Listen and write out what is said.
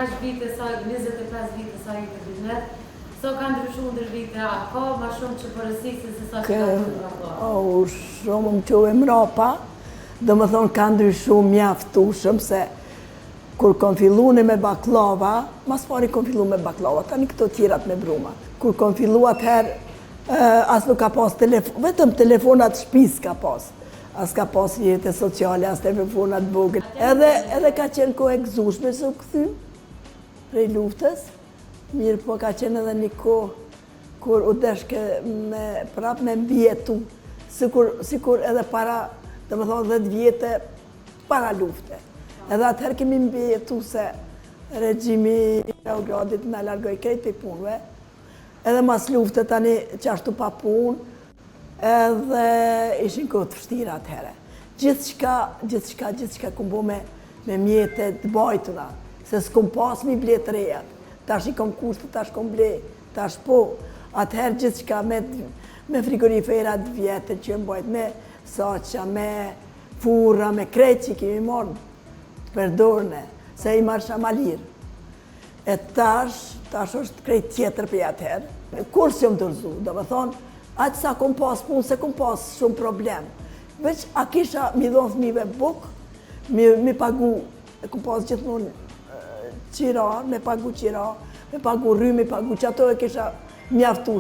Kaq vite, sa 25 vite sa je te biznes, sa ka ndryshu ndër vite, a ka ma shumë që porosisin se sa që ka ndryshu ma parë? O, shumë më çove mrapa, domethonë ka ndryshu mjaftushëm se kur kom fillu unë me bakllava, mas pari kom fillu me bakllava, tani këto tjerat me bruma. Kur kom fillu atëherë, as nuk ka pas telefon, vetëm telefonat shpis ka pas. As ka pas rrjete sociale, as telefonat vogël. Edhe, edhe ka qenë kohë e gëzushme se u kthy prej luftës, mirë po ka qenë edhe një kohë kur u deshke me prap me mbijetu, sikur, sikur edhe para, domethonë, 10 vjete para lufte. Edhe atëherë kemi mbijetu se regjimi i Beogradit na largoi krejt prej punëve, edhe mas lufte tani qashtu pa punë, Edhe ishin kohë të vështira atëherë. Gjithçka, gjithçka, gjithçka kum bo me, me mjete të bajtuna, se s'kum pas mi ble të rejat. Tash i kom kushte, tash kom ble, tash po. Atëherë gjithçka me, me frigorifera të vjetër që mbajt, me saça, me furra, me krejt që i kemi marrë të përdorne, se i marrsha ma lirë. E tash, tash është krejt tjetër prej atëherë. Kurrë s'jom dorëzu, domethonë, aq sa kom pas punë, s'e kom pas shumë problem. Veç a kisha mi dhonë fëmive bukë, mi, mi pagu, e kom pas gjithmonë qira, me pagu qira, me pagu rrymë, me pagu qato e kisha mjaftu.